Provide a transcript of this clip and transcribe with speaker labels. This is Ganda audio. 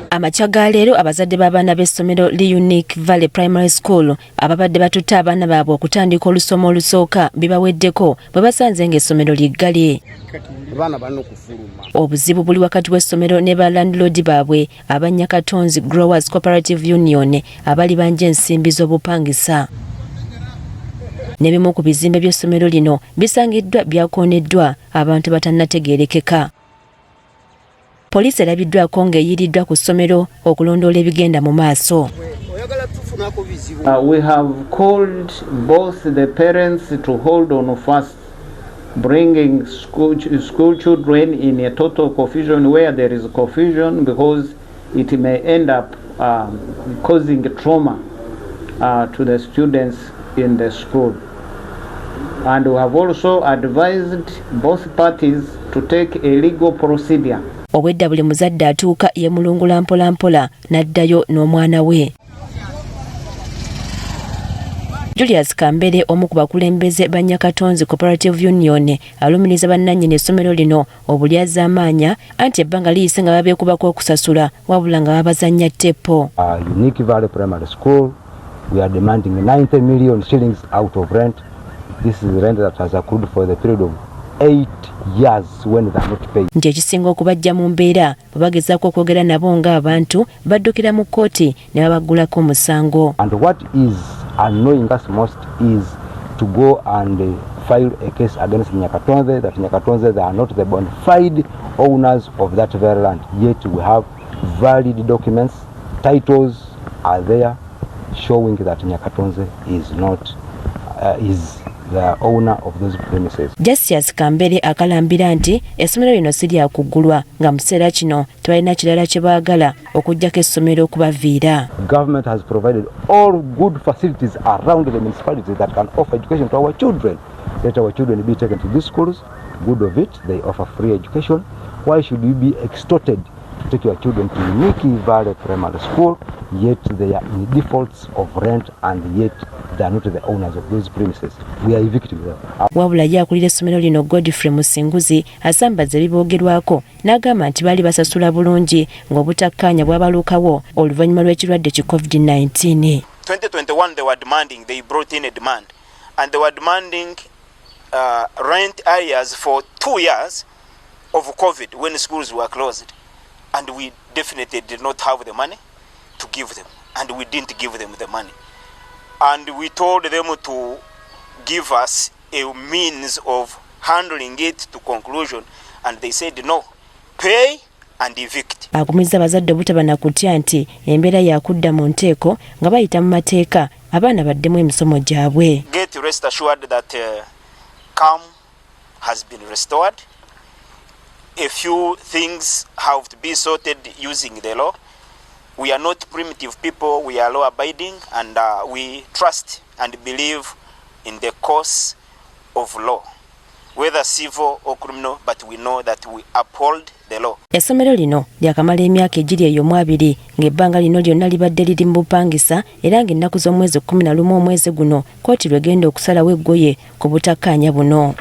Speaker 1: Amakya ga leero, abazadde b'abaana b'essomero li Unique Valley Primary School ababadde batutte abaana baabwe okutandika olusoma olusooka bibaweddeko bwe basanze ng'essomero liggale.
Speaker 2: Abaana balina okufuluma.
Speaker 1: Obuzibu buli wakati w'essomero ne ba landlord baabwe aba Nyakatonzi Growers Cooperative Union abali banja ensimbi z'obupangisa. N'ebimu ku bizimbe by'essomero lino bisangiddwa byakooneddwa abantu batannategeerekeka. Poliisi erabiddwako ng'eyiiriddwa ku ssomero okulondoola ebigenda mu maaso.
Speaker 3: We have called both the parents to hold on fast, bringing school children in a total confusion where there is confusion, because it may end up causing trauma to the students in the school. And we have also advised both parties to take a legal procedure.
Speaker 1: Obwedda buli muzadde atuuka yeemulungula mpolampola n'addayo n'omwana we. Julius Kambere, omu ku bakulembeze ba Nyakatonzi Cooperative Union, alumiriza bannannyini essomero lino obulyazaamaanya, anti ebbanga liyise nga babeekubako okusasula, wabula nga babazannya tteppo.
Speaker 4: Unique Valley Primary School, we are demanding 90 million shillings out of rent. This is rent that has accrued for the period of 8 years when they are not paid.
Speaker 1: Nti ekisinga okubajja mu mbeera, bwe bagezaako okwogera nabo ng'abantu, baddukira mu kkooti ne babaggulako omusango.
Speaker 4: And what is annoying us most is to go and file a case against Nyakatonze, that Nyakatonze, they are not the bona fide owners of that very land. Yet we have valid documents, titles are there showing that Nyakatonze is not, is the owner of those premises.
Speaker 1: Justice Kambere akalambira nti essomero lino si lyakuggulwa, nga mu kiseera kino tebalina kirala kye baagala okuggyako essomero okubaviira.
Speaker 4: Government has provided all good facilities around the municipality that can offer education to our children. Let our children be taken to these schools. Good of it, they offer free education. Why should you be extorted to take your children to Unique Valley Primary School, yet they are in defaults of rent and yet they are not the owners of those premises? We are evicting them.
Speaker 1: Wabula ye akulira essomero lino, Godfrey Musinguzi, asambaza ebiboogerwako n'agamba nti baali basasula bulungi, ng'obutakkaanya bwabalukawo oluvannyuma lw'ekirwadde ki COVID-19.
Speaker 5: 2021 they were demanding, they brought in a demand and they were demanding rent arrears for 2 years of COVID when schools were closed, and we definitely did not have the money to give them, and we didn't give them the money, and we told them to give us a means of handling it to conclusion, and they said no, pay and evict.
Speaker 1: Agumizza abazadde obutaba na kutya nti embeera yakudda mu nteeko nga bayita mu mateeka, abaana baddemu emisomo gyabwe.
Speaker 5: Get rest assured that calm has been restored. A few things have to be sorted using the law. We are not primitive people, we are law abiding, and we trust and believe in the course of law, whether civil or criminal, but we know that we uphold the law.
Speaker 1: Essomero lino lyakamala emyaka egiri eyo mu 20, ng'ebbanga lino lyonna libadde liri mu bupangisa, era ng'ennaku z'omwezi 11 omwezi guno kkooti lwegenda okusalawo eggoye ku butakkaanya buno.